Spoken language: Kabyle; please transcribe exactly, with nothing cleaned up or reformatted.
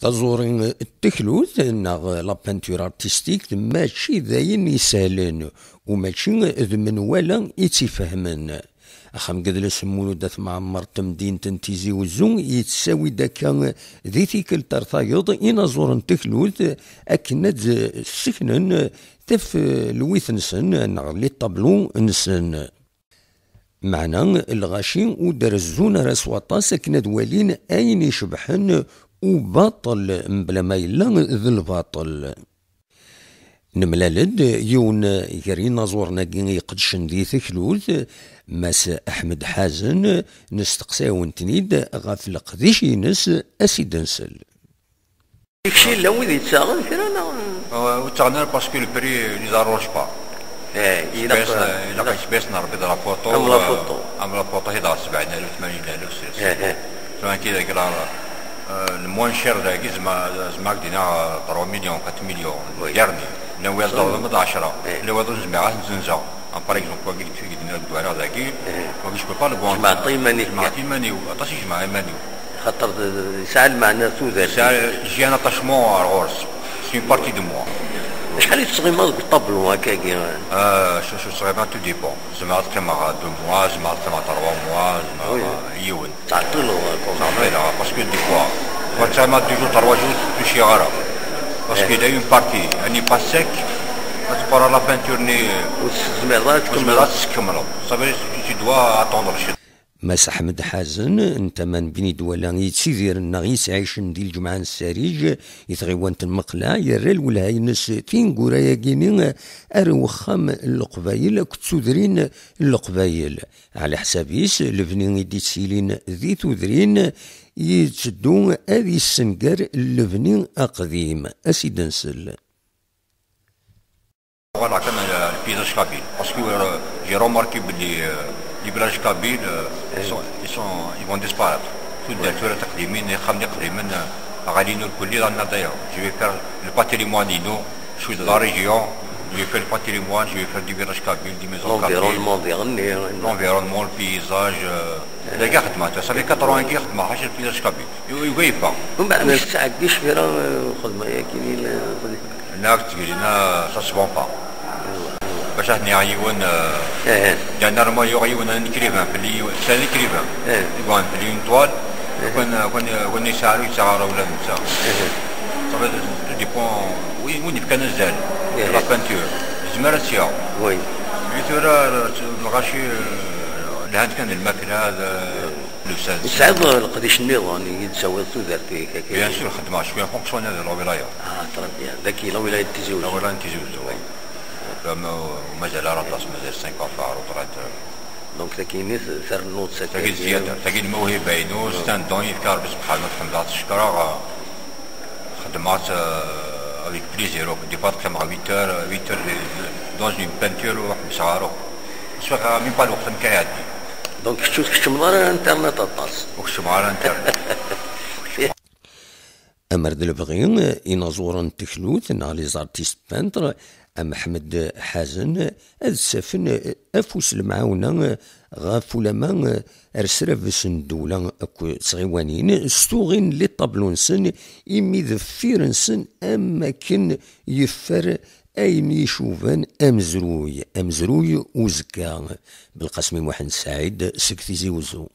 Taẓuri n teklut neɣ la peinture artistique mačči d ayen isehlen, u mačči d menwala i tt-ifehmen. Axxam n Gedles Mulud At Mɛemmer n temdint n Tizi Uzzu yettawi-d akka di tikkelt ar tayeḍ inaẓuren n teklut akken ad d-sseknen tafelwit-nsen neɣ les tableaux-nsen. Meɛna lɣaci ur d-rezzun ara s waṭas akken ad walin ayen icebḥen ubaṭel mebla ma yella d lbaṭel. Nemlal-d yiwen gar yinaẓuren-agi iqedcen di teklut, Mass Ḥmed Ḥazen, nesteqsa-yawen-ten-id ɣef leqdic-ines, a s-id-nsel. Kečč yella wid yettaɣen kra neɣ? Euh, ur ttaɣen ara parce que le prix les arrange pas. Eh, ilaq, ilaq ad yesbeysen Rebbi d la photo, am la photo. Am la photo, hi d sebɛin alef, tmanyin alef, c'est, c'est bon. Tura kra, euh, le moins cher dagi, zma-, zma-, dina, euh, trois millions, quatre millions, le dernier. Llan wiyaḍ d ɛecra. Llan wiyaḍ ur zmireɣ ad ten-zzenzeɣ. Am par exemple, wagi, dina deg wara dagi, wagi, je peux pas le vendre. Jemɛeḍ iman-ik. Jemɛeḍ iman-iw, aṭas i jemɛeɣ iman-iw. Xaṭer d-, yesɛa lmeɛna tudert. J'ai un attachement ar ɣur-s. C'est une partie de moi. Acḥal i tettɣimaḍ deg uṭablu akkagi? Euh, je, je serais bien, tout dépend. Zemreɣ ad qqimeɣ deux mois, zemreɣ ad qqimeɣ trois mois, zemreɣ yiwen. Teɛṭileḍ, quoi. Teɛṭileɣ, parce que des fois, quand ça m'a deux jours, trois jours, ur touchiɣ ara. Parce qu'il y a une partie, elle n'est pas sec, ma teqqur la peinture-nni, ur tezmireḍ ara ad tkemmleḍ. Ça veut dire que tu dois attendre. Mass Ḥmed Ḥazen, n tama n Bni Dwala, yettidiren neɣ yettɛicen di lǧemɛa n Ssarij, i tɣiwant n Meqleɛ, yerra lwelha-ines tineggura-agi-ni ar wexxam n Leqbayel akked tudrin n Leqbayel. Ɛla ḥsab-is, lebni i d-ittilin di tudrin yetteddu ad yessenger lebni aqdim. A s-id-nsel. Voilà, comme, euh, le paysage kabyle. Parce que, euh, j'ai remarqué que les, euh, les villages kabyles, euh, ils sont, ils sont, ils vont disparaître. Tout de suite, تقديمين، خمني قديمين، غاليين الكل dans le d'ailleurs. Je vais faire le patrimoine, non, je suis de la région, je vais faire le patrimoine, je vais faire des villages kabyles, des maisons kabyles. L'environnement, l'environnement, le paysage, euh, les gars, ça fait quatre ans que je suis dans le paysage kabyle. Il, il veut pas. ومن بعد ما تسعديش في راه الخدمة، يا كاين لا. هناك تقول لنا ça se vend pas. باش راح نعيون، آه، يعني normalement يغيون أنا كريفان في اللي، سالي كريفان. يقول في اللي نطوال. كون، كون، كون يسعروا، يسعروا ولا نسا. Ça va, tout dépend. Oui, oui, il faut كان الزال. La peinture. زمرة سيا. Oui. Mais ثورة الغاشي، آه، لهان كان الماكلة، هذا. Tesɛiḍ leqdic nniḍen i d-tawiḍ tudert-ik akka? Bien sûr, xedmeɣ cwiya fonctionnaire de la wilaya. Ah, très bien. Dagi la wilaya n Tizi Uzzu. La wilaya n Tizi Uzzu, oui. Mazal ara aṭas, mazal cinq ans ɣer retraite. Donc, tagi-nni ternuḍ s akka. Tagi d zzyada, tagi d lmawhiba-inu, c'est un don, yefka Rebbi subḥanahu wa taɛala, ḥemdeɣ-t, cekreɣ. Xedmeɣ-tt, euh, avec plaisir. Donc, des fois, teqqimeɣ huit heures, huit heures, dans une peinture, ur ḥebbseɣ ara. Swiɣ, euh, même pas lweqt amek ara iɛeddi. Donc, kečč ur tkeččmeḍ ara internet aṭas? Ur keččmeɣ ara internet. Amer d lebɣi, inaẓuren n teklut neɣ les artistes peintres, am Ḥmed Ḥazen, ad ttafen afus lemɛawna ɣef ulama ar srabes n ddewla akked tɣiwanin, s tuɣin les tableaux-nsen, imi deffir-nsen am akken yeffer ayen icuban amezruy, amezruy uzekka. Belqasem Muḥend Saɛid seg Tizi Uzzu.